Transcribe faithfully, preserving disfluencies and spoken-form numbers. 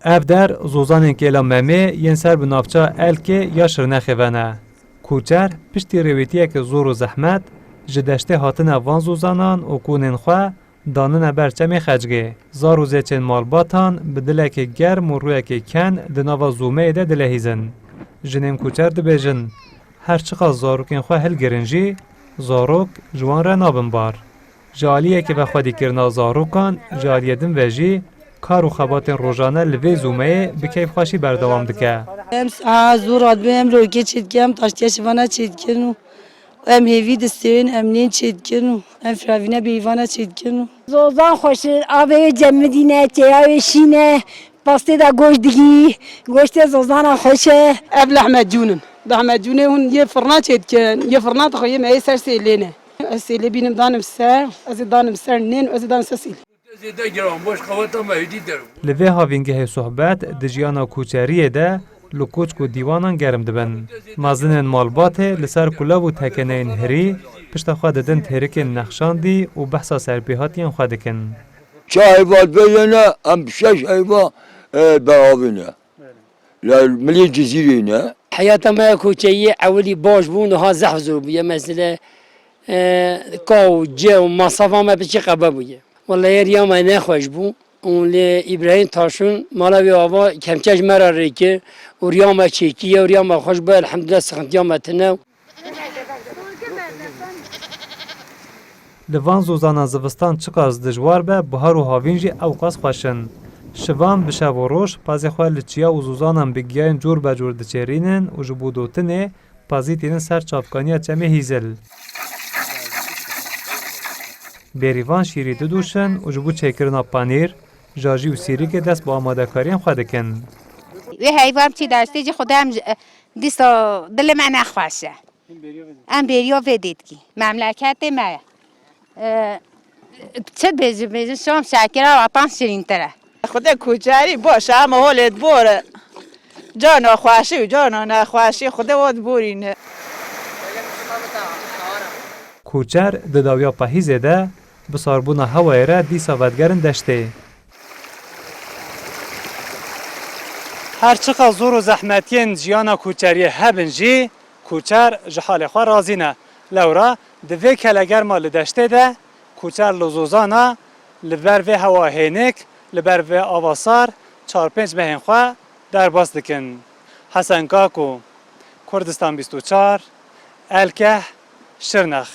Ev der zozanên Kêla Memê yên ser bi navça Elkê ya Şirnexê ve ne. Koçer piştî rêwîtiyeke zor û zehmet ji deştê hatine van zozanan û konên xwe danine ber çemê Xecgê. Zar û zêçên malbatan bi dilekê germ û rûyekê ken di nava zûmeyê de dilehîzin. Jinên koçer dibêjin, her çiqas zarokên xwe hilgirin jî, zarok ji wan re nabin bar. Ji aliyekê ve xwedîkirina zarokan, ji aliyê din ve jî kar û xebatên rojane li vê zûmeyê bi keyfxweşî berdewam dike. Em saha zû radibin, em rokê çêdikin, em taştiya şivana çêdikin û em hêvî distên, em nên çêdikin û em firavîna bêhîvana çêdikin û. Zozan xweş e, avê wê cemidî ne, çêya wê şîn e, pastê de goşt digî, goştê zozana xweş e. Ev lehmecûn in. Lehmecûnê hûn yê firna çêdikin, yê firna dixwe, yê me yê ser sêlê ne. Ez sêlê bînim danim ser, ez ê danim ser nên, ez ê danim ser sêlê. Zêde giran baş xeweta me hêdî derim. Li vê havîngehê sohbet di jiyana koçeriyê de li koçk û dîwanan germ dibin. Mezinên malbatê li ser kulav û tekeneyên hirî pişta xwe didin têrikên nexşandî û behsa serpêhatiyên xwe dikin. Çi heyva dibêjene, em şeş heyva, e, beravîne. Li milê Cizîrê ne. Heyata me ya koçeyiyê ewilî baş bû, niha zehf zor bûye. Mesele, e, ka û ce û masrafa me piçî qebe bûye. Wele yê riya me nexweş bû. Û lê Îbrahîm Taşûn mala wê ava kemçe ji me re rêkir û riya me çêkiye û riya me xweş bû, elhemdulillah, sixintiya me tune. Li van zozanan zivistan çiqas dijwar be, bihar û havîn jî ewqas xweş in. Şivan bi şev û roj pezê xwe li çiya û zozanan bi giyayên cor be cor diçêrînin û ji bo dotinê pezî tînin ser çavkaniya çemê Hîzil. Bêrîvan şîrî didoşin û ji bo çêkirina panîr, jajî û sîrikê dest bi amadekariyên xwe dikin. Wê heyvan çi destê jî xwedê em ji, dîsa dilê me nexweş e. Em bêriya vê dîtkî. Memleketê me ye. Ee, çi dibêjim, bêjim, şam şekira vatan şirîntir e. Xwedê koçerî baş e, em holê dibore. Cana xweşî û cana nexweşî Xwedê we diborîne. Koçer di dawiya pahîzê de bi sarbûna hewayê re dîsa vedigerin deştê. Her çiqas zor û zehmetiyên jiyana koçeriyê hebin jî, koçer ji halê xwe razî ne. Lewra di vê kelegerma li deştê de koçer li zozana li ber vê hewa hênik, li ber vê ava sar çar pênc mehên xwe derbas dikin. Hesen Kako, Kurdistan bîst û çar, Elkeh, Şirnex.